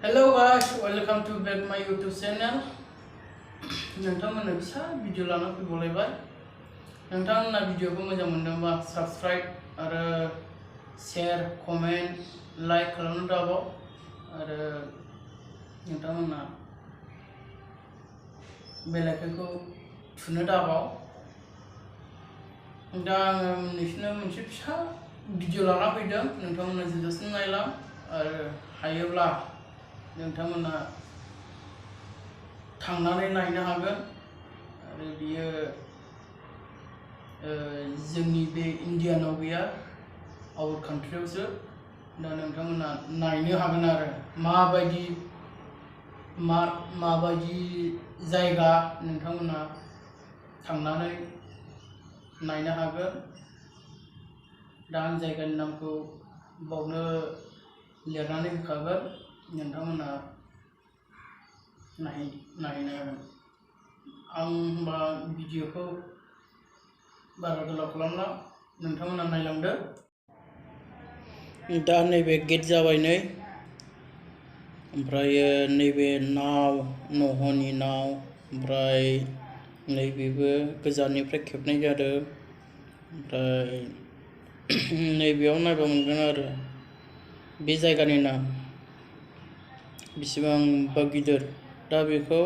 Hello guys, welcome to back my YouTube channel. नोंथांमोननो फिसा video लाना फैबावलायबाय। नोंथांमोना भिडिअखौ मोजां मोनदोंबा साबस्क्राइब आरो शेयर, कमेन्ट, लाइक खालामनो दाबाव आरो नोंथांमोना बेल आइकनखौ थुनो दाबाव। दा आङो नोंसोरनो मोनसे फिसा भिडिअ लाना फैदों। नोंथांमोना जोबजासिम नायलां आरो हायोब्ला नोंथांमोना थांनानै नायनो हागोन आरो बियो जोंनि बे इन्डियानाव गैया, आउट कान्ट्रियावसो। दा नोंथांमोना नायनो हागोन आरो माबायदि जायगा नोंथांमोना थांनानै नायनो हागोन। दा आं जायगानि नामखौ बावनो लिरनानै होखागोन, नोंथांमोना नायनो हागोन। आं होनबा भिडिअखौ बारा गोलाव खालामला, नोंथांमोना नायलांदो। दा नैबे गेट जाबाय नै, ओमफ्राय नैबे नाव, नहनि नाव, ओमफ्राय नैबेबो गोजाननिफ्राय खेबनाय जादों। ओमफ्राय नैबेयाव नायबा मोनगोन आरो बे जायगानि नाम बेसेबांबा गिदिर। दा बेखौ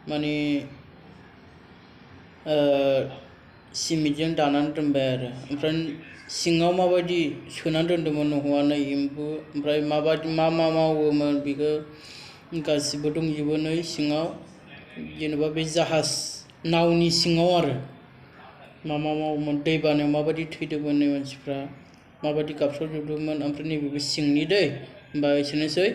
माने सिमेन्टजों दानानै दोनबाय आरो ओमफ्राय सिङाव माबायदि सोनानै दोन्दोंमोन नह'आनो एम्बु, ओमफ्राय मा मावोमोन बेखौ गासिबो दंजोबो नै सिङाव। जेनेबा बे जाहाज नावनि सिङाव आरो मा मावोमोन, दै बानायाव माबायदि थैदोंमोन नै मानसिफ्रा, माबायदि गाबस्रावजोबदोंमोन। ओमफ्राय नैबेबो सिंनि दै। होमबा एसेनोसै।